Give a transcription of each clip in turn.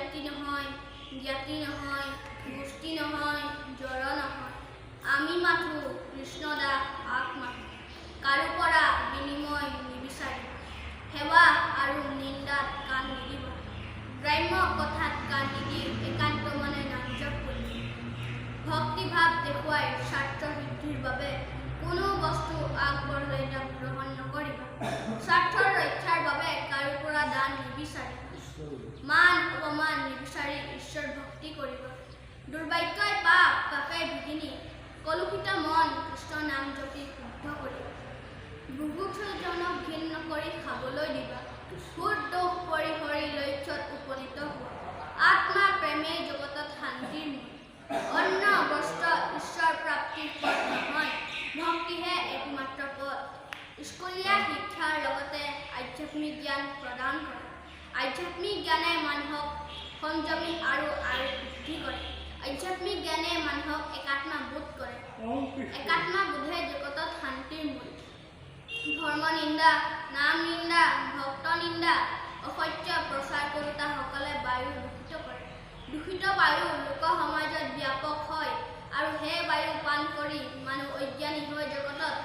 জাতি নহয়, জ্ঞাতি নহয়, গোষ্ঠী নহয়, জড় নহয়। আমি মাথো কৃষ্ণদাস আত্মা। কাৰো পৰা বিনিময় নিবিচাৰিবা। সেৱা আৰু নিন্দাত কাণ নিদিবা। গ্ৰাম্য কথাত কাণ নিদি একান্ত মনে নাম জপ কৰিবা। ভক্তিভাৱ দেখুৱাই স্বাৰ্থ সিদ্ধিৰ বাবে কোনো বস্তু আগবঢ়ালে তাক গ্ৰহণ নকৰিবা। স্বাৰ্থৰ ৰক্ষাৰ বাবে কাৰো পৰা দান নিবিচাৰিবা। মান অপমান নিবিচাৰি ঈশ্বৰ ভক্তি কৰিবা। দুৰ্বাক্যই পাপ, পাপে বিঘিনি। কলুষিত মন কৃষ্ণ নাম জপি শুদ্ধ কৰিবা। বুভুক্ষজনক ঘিণ নকৰি খাবলৈ দিবা। সুখ দোষ পৰিহৰি লক্ষ্যত উপনীত হোৱা। আত্মা প্ৰেমেই জগতত শান্তিৰ মূল। অন্ন বস্ত্ৰ ঈশ্বৰ প্ৰাপ্তিৰ পথ নহয়, ভক্তিহে একমাত্ৰ পথ। স্কুলীয়া শিক্ষাৰ লগতে আধ্যাত্মিক জ্ঞান প্ৰদান কৰে। আধ্যাত্মিক জ্ঞানে মানুহক সংযমী আৰু আয়ুস বৃদ্ধি কৰে। আধ্যাত্মিক জ্ঞানে মানুহক একাত্মা বোধ কৰে। একাত্মা বোধে জগতত শান্তিৰ মূল। ধৰ্ম নিন্দা, নাম নিন্দা, ভক্ত নিন্দা, অসত্য প্ৰচাৰ কৰোতাসকলে বায়ু দূষিত কৰে। দূষিত বায়ু লোক সমাজত ব্যাপক হয় আৰু সেই বায়ু পান কৰি মানুহ অজ্ঞানী হৈ জগতত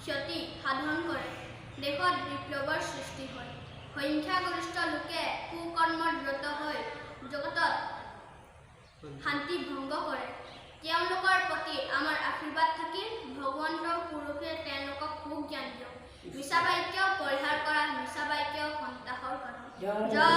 ক্ষতি সাধন কৰে। দেশত বিপ্লৱৰ সৃষ্টি হয়। সংখ্যাগৰিষ্ঠ লোকে কুকৰ্মত ব্ৰত হৈ জগতত শান্তি ভংগ কৰে। তেওঁলোকৰ প্ৰতি আমাৰ আশীৰ্বাদ থাকিল। ভগৱন্ত পুৰুষে তেওঁলোকক সুখ জ্ঞান দিয়ক। মিছা বাক্য পৰিহাৰ কৰা। মিছা বাক্য সন্ত্ৰাসৰ কাৰণ। জয়।